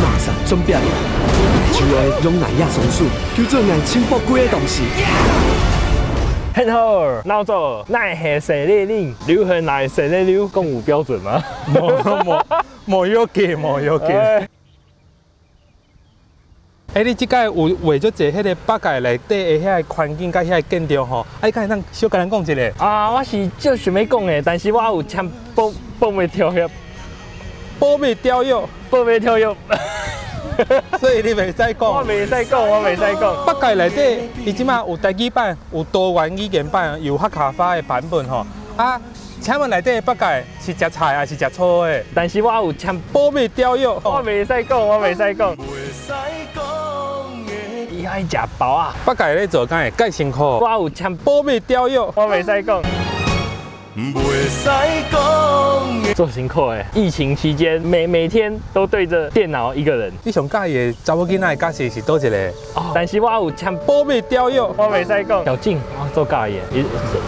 马上准备，就会用爱亚松鼠，叫做爱清博几个同事。很好，闹做奈何谁咧令，刘和奈谁咧溜，共有标准吗？无无无要紧，无要紧。欸，你这届有画足济彼个北界内底的遐个环境佮遐个建筑吼，啊，你敢会当小共咱讲一下？啊，我是足想欲讲的，但是我有签保密条约。保密条约，保密条约。所以你袂使讲。我袂使讲，我袂使讲。北界内底，伊这马有台语版，有多元语言版，有客家话的版本吼。啊，请问内底的北界是食菜还是食草的？但是我有签保密条约，我袂使讲，我袂使讲。伊爱食包啊！北界咧做敢会介辛苦？我有签保密条约，我袂使讲。袂使讲。做辛苦的，疫情期间每天都对着电脑一个人。你上佮意的查某囡仔的角色是佗一个？哦，但是我有签保密条约，我袂使讲。小静，我做佮意的，伊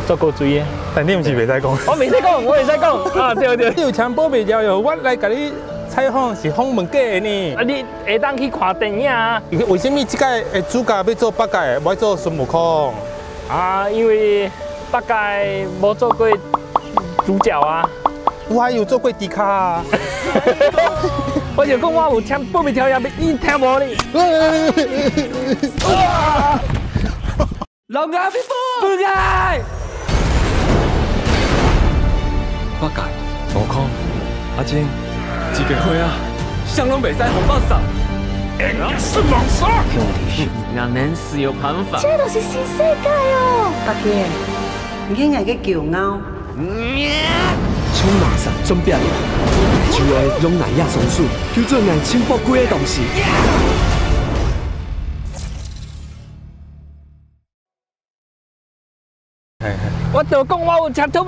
做够水的。但你毋是袂使讲。我袂使讲，我袂使讲。啊，对对。你有签保密条约，我来共你采访是访问假的呢。啊，你会当去看电影啊？为什么这届的主角欲做北界，无爱做孙悟空？啊，因为北界无做过主角啊。我还有做过猪跤啊！我就讲我有签保密条约，你听无哩？老阿伯，北界，北界，悟空，阿珍，一个伙仔，啥拢袂使予北送。兄弟，那恁是有办法。这就是新世界哦！八戒，你爱去救猫。从马上准备，就会用爱亚松鼠，叫做爱清博几个同事。我就讲我有签头。